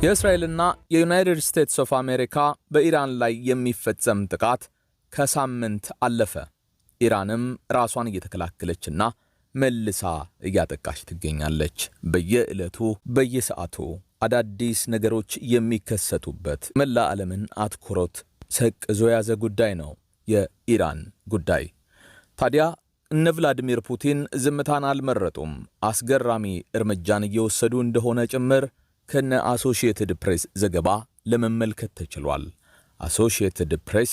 የእስራኤልና የዩናይትድ ስቴትስ ኦፍ አሜሪካ በኢራን ላይ የሚፈጸም ጥቃት ከሳምንት አለፈ። ኢራንም ራሷን እየተከላከለችና መልሳ እያጠቃች ትገኛለች። በየዕለቱ በየሰዓቱ አዳዲስ ነገሮች የሚከሰቱበት፣ መላ ዓለምን አትኩሮት ሰቅዞ የያዘ ጉዳይ ነው የኢራን ጉዳይ። ታዲያ እነ ቭላዲሚር ፑቲን ዝምታን አልመረጡም። አስገራሚ እርምጃን እየወሰዱ እንደሆነ ጭምር ከነ አሶሺየትድ ፕሬስ ዘገባ ለመመልከት ተችሏል። አሶሺየትድ ፕሬስ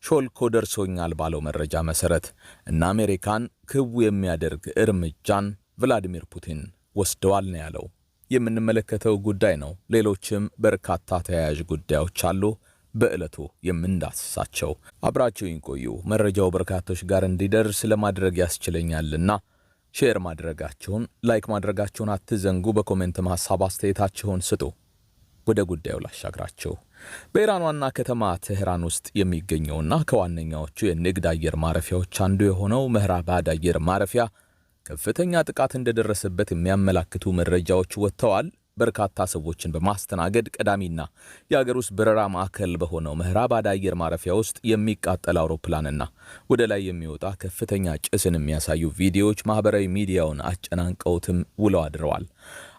ሾልኮ ደርሶኛል ባለው መረጃ መሰረት እነ አሜሪካን ክው የሚያደርግ እርምጃን ቭላዲሚር ፑቲን ወስደዋል ነው ያለው። የምንመለከተው ጉዳይ ነው። ሌሎችም በርካታ ተያያዥ ጉዳዮች አሉ በዕለቱ የምንዳስሳቸው። አብራችሁኝ ቆዩ። መረጃው በርካቶች ጋር እንዲደርስ ለማድረግ ያስችለኛልና share ማድረጋችሁን፣ like ማድረጋችሁን አትዘንጉ። በ comment ሀሳብ አስተያየታችሁን ስጡ። ወደ ጉዳዩ ላሻግራችሁ። በኢራን ዋና ከተማ ቴህራን ውስጥ የሚገኘውና ከዋነኛዎቹ የንግድ አየር ማረፊያዎች አንዱ የሆነው መህራባድ አየር ማረፊያ ከፍተኛ ጥቃት እንደደረሰበት የሚያመላክቱ መረጃዎች ወጥተዋል። በርካታ ሰዎችን በማስተናገድ ቀዳሚና የአገር ውስጥ በረራ ማዕከል በሆነው መህራባድ አየር ማረፊያ ውስጥ የሚቃጠል አውሮፕላንና ወደ ላይ የሚወጣ ከፍተኛ ጭስን የሚያሳዩ ቪዲዮዎች ማህበራዊ ሚዲያውን አጨናንቀውትም ውለው አድረዋል።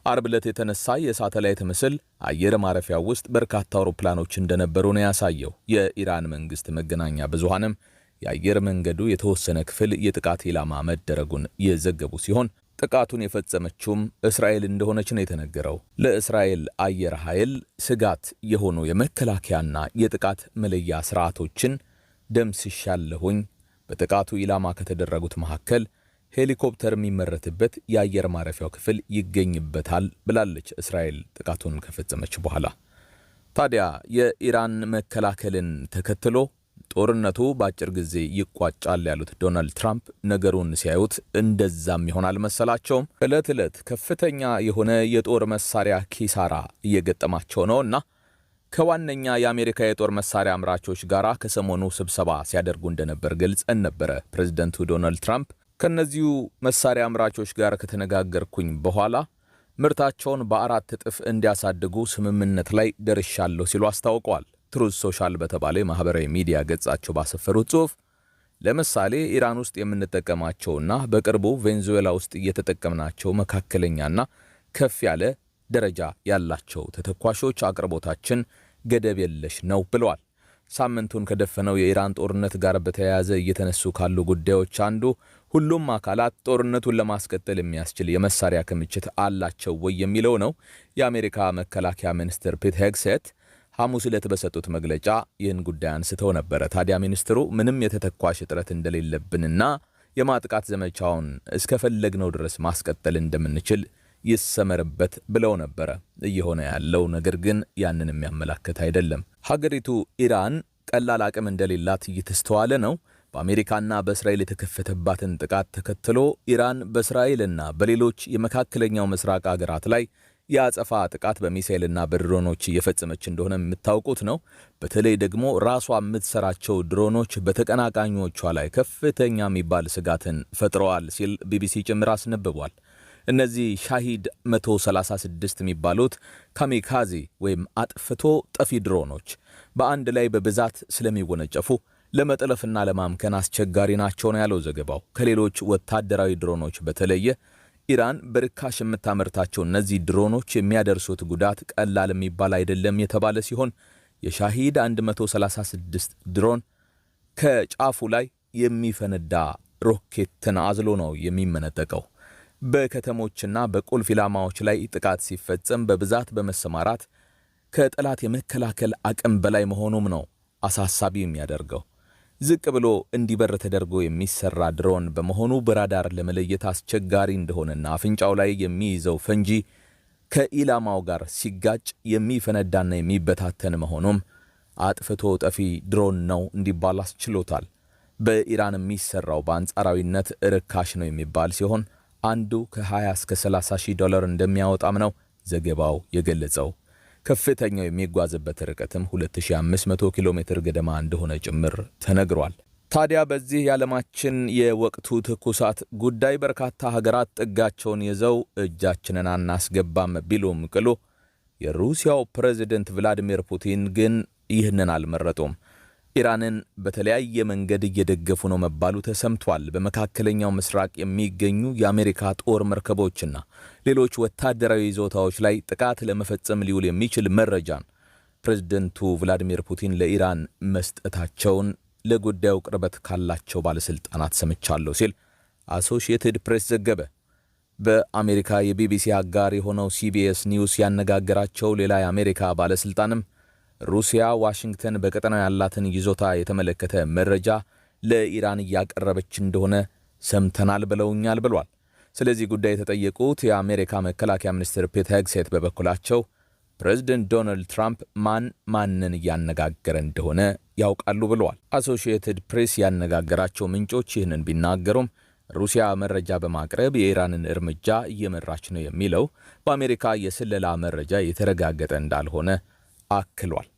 አርብ ዕለት የተነሳ የሳተላይት ምስል አየር ማረፊያ ውስጥ በርካታ አውሮፕላኖች እንደነበሩ ነው ያሳየው። የኢራን መንግስት መገናኛ ብዙሃንም የአየር መንገዱ የተወሰነ ክፍል የጥቃት ኢላማ መደረጉን የዘገቡ ሲሆን፣ ጥቃቱን የፈጸመችውም እስራኤል እንደሆነች ነው የተነገረው። ለእስራኤል አየር ኃይል ስጋት የሆኑ የመከላከያና የጥቃት መለያ ስርዓቶችን ደምስሻለሁኝ፣ በጥቃቱ ኢላማ ከተደረጉት መካከል ሄሊኮፕተር የሚመረትበት የአየር ማረፊያው ክፍል ይገኝበታል ብላለች እስራኤል ጥቃቱን ከፈጸመች በኋላ። ታዲያ የኢራን መከላከልን ተከትሎ ጦርነቱ በአጭር ጊዜ ይቋጫል ያሉት ዶናልድ ትራምፕ ነገሩን ሲያዩት እንደዛም ይሆናል መሰላቸውም። ዕለት ዕለት ከፍተኛ የሆነ የጦር መሳሪያ ኪሳራ እየገጠማቸው ነው እና ከዋነኛ የአሜሪካ የጦር መሳሪያ አምራቾች ጋር ከሰሞኑ ስብሰባ ሲያደርጉ እንደነበር ገልጸን ነበረ። ፕሬዚደንቱ ዶናልድ ትራምፕ ከእነዚሁ መሳሪያ አምራቾች ጋር ከተነጋገርኩኝ በኋላ ምርታቸውን በ4 እጥፍ እንዲያሳድጉ ስምምነት ላይ ደርሻለሁ ሲሉ አስታውቀዋል። ትሩዝ ሶሻል በተባለ የማህበራዊ ሚዲያ ገጻቸው ባሰፈሩት ጽሑፍ፣ ለምሳሌ ኢራን ውስጥ የምንጠቀማቸውና በቅርቡ ቬንዙዌላ ውስጥ እየተጠቀምናቸው መካከለኛና ከፍ ያለ ደረጃ ያላቸው ተተኳሾች አቅርቦታችን ገደብ የለሽ ነው ብለዋል። ሳምንቱን ከደፈነው የኢራን ጦርነት ጋር በተያያዘ እየተነሱ ካሉ ጉዳዮች አንዱ ሁሉም አካላት ጦርነቱን ለማስቀጠል የሚያስችል የመሳሪያ ክምችት አላቸው ወይ የሚለው ነው። የአሜሪካ መከላከያ ሚኒስትር ፒት ሄግሴት ሐሙስ ዕለት በሰጡት መግለጫ ይህን ጉዳይ አንስተው ነበረ። ታዲያ ሚኒስትሩ ምንም የተተኳሽ እጥረት እንደሌለብንና የማጥቃት ዘመቻውን እስከፈለግነው ድረስ ማስቀጠል እንደምንችል ይሰመርበት ብለው ነበረ። እየሆነ ያለው ነገር ግን ያንን የሚያመላክት አይደለም። ሀገሪቱ ኢራን ቀላል አቅም እንደሌላት እየተስተዋለ ነው። በአሜሪካና በእስራኤል የተከፈተባትን ጥቃት ተከትሎ ኢራን በእስራኤልና በሌሎች የመካከለኛው ምስራቅ አገራት ላይ የአጸፋ ጥቃት በሚሳኤልና በድሮኖች እየፈጸመች እንደሆነ የምታውቁት ነው። በተለይ ደግሞ ራሷ የምትሰራቸው ድሮኖች በተቀናቃኞቿ ላይ ከፍተኛ የሚባል ስጋትን ፈጥረዋል ሲል ቢቢሲ ጭምር አስነብቧል። እነዚህ ሻሂድ 136 የሚባሉት ካሚካዚ ወይም አጥፍቶ ጠፊ ድሮኖች በአንድ ላይ በብዛት ስለሚወነጨፉ ለመጥለፍና ለማምከን አስቸጋሪ ናቸው ነው ያለው ዘገባው። ከሌሎች ወታደራዊ ድሮኖች በተለየ ኢራን በርካሽ የምታመርታቸው እነዚህ ድሮኖች የሚያደርሱት ጉዳት ቀላል የሚባል አይደለም የተባለ ሲሆን፣ የሻሂድ 136 ድሮን ከጫፉ ላይ የሚፈነዳ ሮኬትን አዝሎ ነው የሚመነጠቀው። በከተሞችና በቁልፍ ኢላማዎች ላይ ጥቃት ሲፈጸም በብዛት በመሰማራት ከጠላት የመከላከል አቅም በላይ መሆኑም ነው አሳሳቢ የሚያደርገው። ዝቅ ብሎ እንዲበር ተደርጎ የሚሰራ ድሮን በመሆኑ በራዳር ለመለየት አስቸጋሪ እንደሆነና አፍንጫው ላይ የሚይዘው ፈንጂ ከኢላማው ጋር ሲጋጭ የሚፈነዳና የሚበታተን መሆኑም አጥፍቶ ጠፊ ድሮን ነው እንዲባል አስችሎታል። በኢራን የሚሰራው በአንጻራዊነት ርካሽ ነው የሚባል ሲሆን፣ አንዱ ከ20 እስከ 30 ሺህ ዶላር እንደሚያወጣም ነው ዘገባው የገለጸው። ከፍተኛው የሚጓዝበት ርቀትም 2500 ኪሎ ሜትር ገደማ እንደሆነ ጭምር ተነግሯል። ታዲያ በዚህ የዓለማችን የወቅቱ ትኩሳት ጉዳይ በርካታ ሀገራት ጥጋቸውን ይዘው እጃችንን አናስገባም ቢሉም ቅሉ የሩሲያው ፕሬዝደንት ቭላዲሚር ፑቲን ግን ይህንን አልመረጡም። ኢራንን በተለያየ መንገድ እየደገፉ ነው መባሉ ተሰምቷል። በመካከለኛው ምስራቅ የሚገኙ የአሜሪካ ጦር መርከቦችና ሌሎች ወታደራዊ ይዞታዎች ላይ ጥቃት ለመፈጸም ሊውል የሚችል መረጃን ፕሬዝደንቱ ቭላዲሚር ፑቲን ለኢራን መስጠታቸውን ለጉዳዩ ቅርበት ካላቸው ባለስልጣናት ሰምቻለሁ ሲል አሶሺየትድ ፕሬስ ዘገበ። በአሜሪካ የቢቢሲ አጋር የሆነው ሲቢኤስ ኒውስ ያነጋገራቸው ሌላ የአሜሪካ ባለስልጣንም ሩሲያ ዋሽንግተን በቀጠናው ያላትን ይዞታ የተመለከተ መረጃ ለኢራን እያቀረበች እንደሆነ ሰምተናል ብለውኛል ብሏል። ስለዚህ ጉዳይ የተጠየቁት የአሜሪካ መከላከያ ሚኒስትር ፒት ሄግሴት በበኩላቸው ፕሬዝደንት ዶናልድ ትራምፕ ማን ማንን እያነጋገረ እንደሆነ ያውቃሉ ብለዋል። አሶሺየትድ ፕሬስ ያነጋገራቸው ምንጮች ይህንን ቢናገሩም ሩሲያ መረጃ በማቅረብ የኢራንን እርምጃ እየመራች ነው የሚለው በአሜሪካ የስለላ መረጃ የተረጋገጠ እንዳልሆነ አክሏል።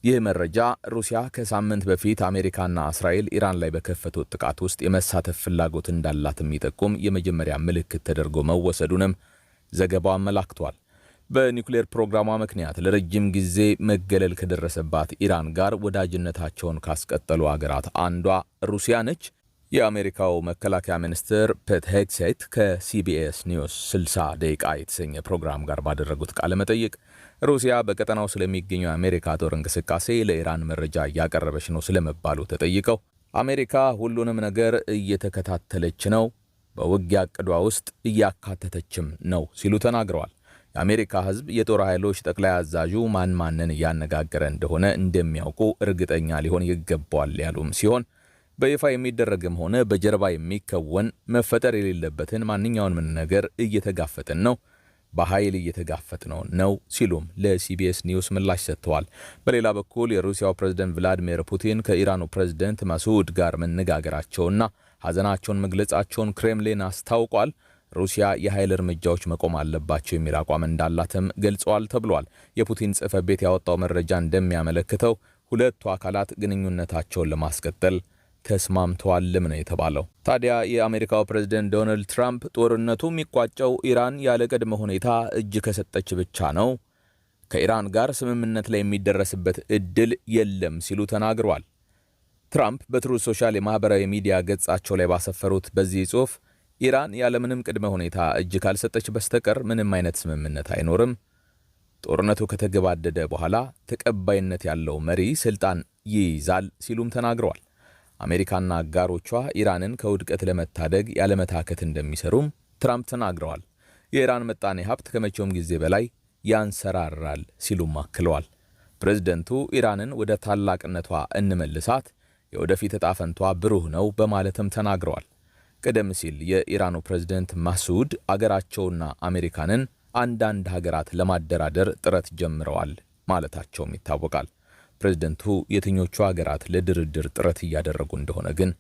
ይህ መረጃ ሩሲያ ከሳምንት በፊት አሜሪካና እስራኤል ኢራን ላይ በከፈቱት ጥቃት ውስጥ የመሳተፍ ፍላጎት እንዳላት የሚጠቁም የመጀመሪያ ምልክት ተደርጎ መወሰዱንም ዘገባው አመላክቷል። በኒውክሌር ፕሮግራሟ ምክንያት ለረጅም ጊዜ መገለል ከደረሰባት ኢራን ጋር ወዳጅነታቸውን ካስቀጠሉ አገራት አንዷ ሩሲያ ነች። የአሜሪካው መከላከያ ሚኒስትር ፒት ሄግሴት ከሲቢኤስ ኒውስ 60 ደቂቃ የተሰኘ ፕሮግራም ጋር ባደረጉት ቃለ መጠይቅ ሩሲያ በቀጠናው ስለሚገኘው የአሜሪካ ጦር እንቅስቃሴ ለኢራን መረጃ እያቀረበች ነው ስለመባሉ ተጠይቀው አሜሪካ ሁሉንም ነገር እየተከታተለች ነው፣ በውጊያ ዕቅዷ ውስጥ እያካተተችም ነው ሲሉ ተናግረዋል። የአሜሪካ ሕዝብ የጦር ኃይሎች ጠቅላይ አዛዡ ማን ማንን እያነጋገረ እንደሆነ እንደሚያውቁ እርግጠኛ ሊሆን ይገባዋል ያሉም ሲሆን በይፋ የሚደረግም ሆነ በጀርባ የሚከወን መፈጠር የሌለበትን ማንኛውንም ነገር እየተጋፈጥን ነው፣ በኃይል እየተጋፈጥን ነው ሲሉም ለሲቢኤስ ኒውስ ምላሽ ሰጥተዋል። በሌላ በኩል የሩሲያው ፕሬዝደንት ቭላዲሚር ፑቲን ከኢራኑ ፕሬዝደንት ማሱድ ጋር መነጋገራቸውና ሀዘናቸውን መግለጻቸውን ክሬምሊን አስታውቋል። ሩሲያ የኃይል እርምጃዎች መቆም አለባቸው የሚል አቋም እንዳላትም ገልጸዋል ተብሏል። የፑቲን ጽሕፈት ቤት ያወጣው መረጃ እንደሚያመለክተው ሁለቱ አካላት ግንኙነታቸውን ለማስቀጠል ተስማምተዋልም ነው የተባለው። ታዲያ የአሜሪካው ፕሬዝደንት ዶናልድ ትራምፕ ጦርነቱ የሚቋጨው ኢራን ያለ ቅድመ ሁኔታ እጅ ከሰጠች ብቻ ነው፣ ከኢራን ጋር ስምምነት ላይ የሚደረስበት እድል የለም ሲሉ ተናግረዋል። ትራምፕ በትሩዝ ሶሻል የማህበራዊ ሚዲያ ገጻቸው ላይ ባሰፈሩት በዚህ ጽሑፍ ኢራን ያለምንም ቅድመ ሁኔታ እጅ ካልሰጠች በስተቀር ምንም አይነት ስምምነት አይኖርም፣ ጦርነቱ ከተገባደደ በኋላ ተቀባይነት ያለው መሪ ስልጣን ይይዛል ሲሉም ተናግረዋል። አሜሪካና አጋሮቿ ኢራንን ከውድቀት ለመታደግ ያለመታከት እንደሚሰሩም ትራምፕ ተናግረዋል። የኢራን ምጣኔ ሀብት ከመቼውም ጊዜ በላይ ያንሰራራል ሲሉም አክለዋል። ፕሬዝደንቱ ኢራንን ወደ ታላቅነቷ እንመልሳት፣ የወደፊት ዕጣ ፈንቷ ብሩህ ነው በማለትም ተናግረዋል። ቀደም ሲል የኢራኑ ፕሬዝደንት ማሱድ አገራቸውና አሜሪካንን አንዳንድ ሀገራት ለማደራደር ጥረት ጀምረዋል ማለታቸውም ይታወቃል። ፕሬዝደንቱ የትኞቹ ሀገራት ለድርድር ጥረት እያደረጉ እንደሆነ ግን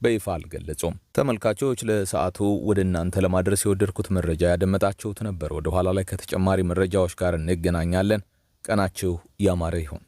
በይፋ አልገለጹም። ተመልካቾች፣ ለሰዓቱ ወደ እናንተ ለማድረስ የወደድኩት መረጃ ያደመጣችሁት ነበር። ወደ ኋላ ላይ ከተጨማሪ መረጃዎች ጋር እንገናኛለን። ቀናችሁ ያማረ ይሁን።